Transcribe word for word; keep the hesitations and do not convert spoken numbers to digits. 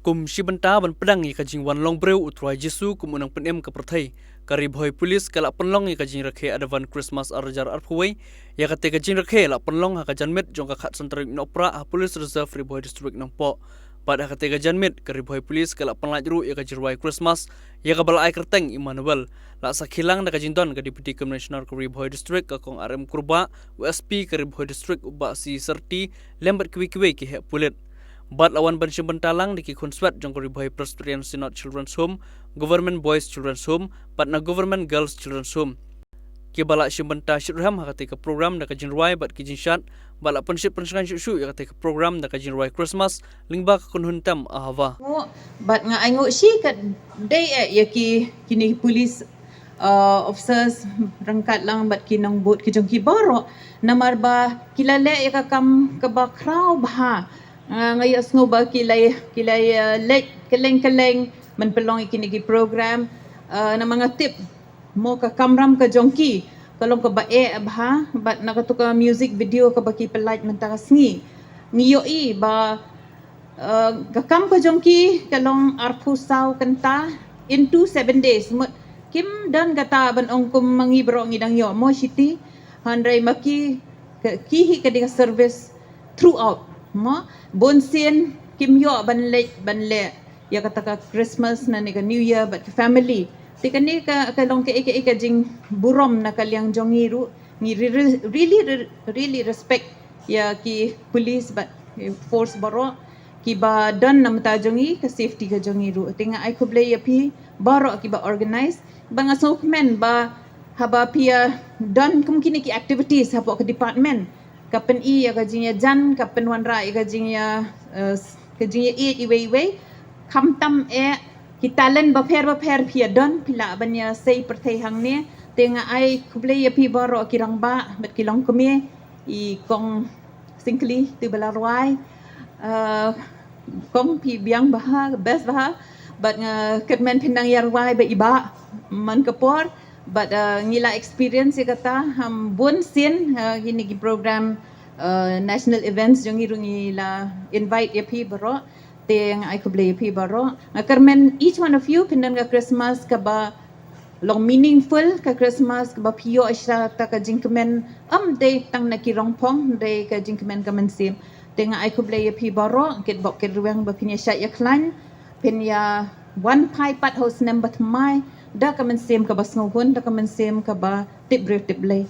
Kum shi bynta ban pdiang ïa ka jingwan long briew u Trai Jisu kum u nongpynim ka pyrthei, ka Ri Bhoi Police ka la pynlong ïa ka jingrakhe Advent Christmas ar hajar arphew wei. Ïa kata ka jingrakhe la pynlong ha ka janmiet jong ka khatsan tarik Nohprah ha Police Reserve Ri Bhoi District Nongpoh. Bad ha kata ka janmiet ka Ri Bhoi Police ka la pynlait ruh ïa ka jingrwai Christmas ïa kaba la ai kyrteng Emmanuel. La sakhi lang da ka jingdon ka Deputy Commissioner ka Ri Bhoi District ka Kong R M Kurbah, u S P ka Ri Bhoi District u Bah C Serti, lem bad kiwei kiwei ki heh pulit. Bad la wan ban shim bynta lang da ki khunswet jong ka Ri Bhoi Presbyterian Synod Children's Home, Government Boys Children's Home, bad na Government Girls Children's Home, kiba la shim bynta shitrhem ha kata ka program da ka jingrwai bad ki jingshad, bad la pynshit pynshngaiñ shuh shuh ïa kata ka program da ka jingrwai Christmas lyngba ka kynhun tem Ahava. Nguh, bad nga ai nguh shi ka dei eh ïa ki, kine ki police, uh, officers ryngkat lang bad ki nongbud ki jong ki baroh, namar ba ki la leh ïa ka kam kaba khraw bha. Nga, nga ïohsngew ba ki la, ki la, uh, leit kylleng kylleng ban pynlong ïa kine ki program, uh, namar nga tip mo ka kamram ka jong ki ka long kaba eh bha, bad na kato ka music video kaba ki pynlait mynta ka sngi, ngi ïohi ba, uh, ka kam ka jong ki ka long arphew saw kynta into seven days. Mut kim don kata ban ong kum ma ngi baroh ngi dang ïoh mo shiti, hynrei ma ki, ka, ki hi ka dei ka service throughout mo. Bun sien kim ïoh ban leit ban leh ïa kata ka Christmas ne ka New Year bad ka family. Te kane ka, ka long kaei kaei ka jingburom na ka liang jong ngi ruh. Ngi re-, re-, really, re-, really respect ïa ki police bad ki force baroh kiba don na bynta jong ngi, ka safety ka jong ngi ruh. Te nga ai khublei ïa phi baroh kiba organize. Ba nga sngewkmen ba haba phi ïa don kum kine ki activities hapoh ka department, ka pyni ïa ka jingïajan, ka pynwanrah ïa ka jingïa, eh, ka jingïaieit iwei iwei. Khamtam eh ki talent bapher bapher phi ïa don, phi lah ban ïa sei pyrthei hangne. Te nga ai khublei ïa phi baroh ki rangbah bad ki longkmie, i Kong Syngkli, tu ba la rwai. Uh, Kong, phi biang bha, best bha. Bad nga kyrmen phin nang ïa rwai ba i bah man ka por. Bad, uh, ngi la experience ïa kata ha bun sien, uh, kine ki program, uh, national events jong ngi ruh ngi la invite ïa phi baroh. Te nga ai khublei ïa phi baroh. Nga kyrmen each one of you phin don ka Christmas kaba long meaningful, ka Christmas kaba phi ïoh sha kata ka jingkmen, ym dei tang na ki rongphong, dei ka jingkmen ka mynsiem. Te nga ai khublei ïa phi baroh, kit bok kit rweng ba phin ïa shait ïa khlaiñ, phin ïa wan phai pat ha u snem ba thymmai da ka mynsiem kaba sngewhun, da ka mynsiem kaba tip briew tip Blei.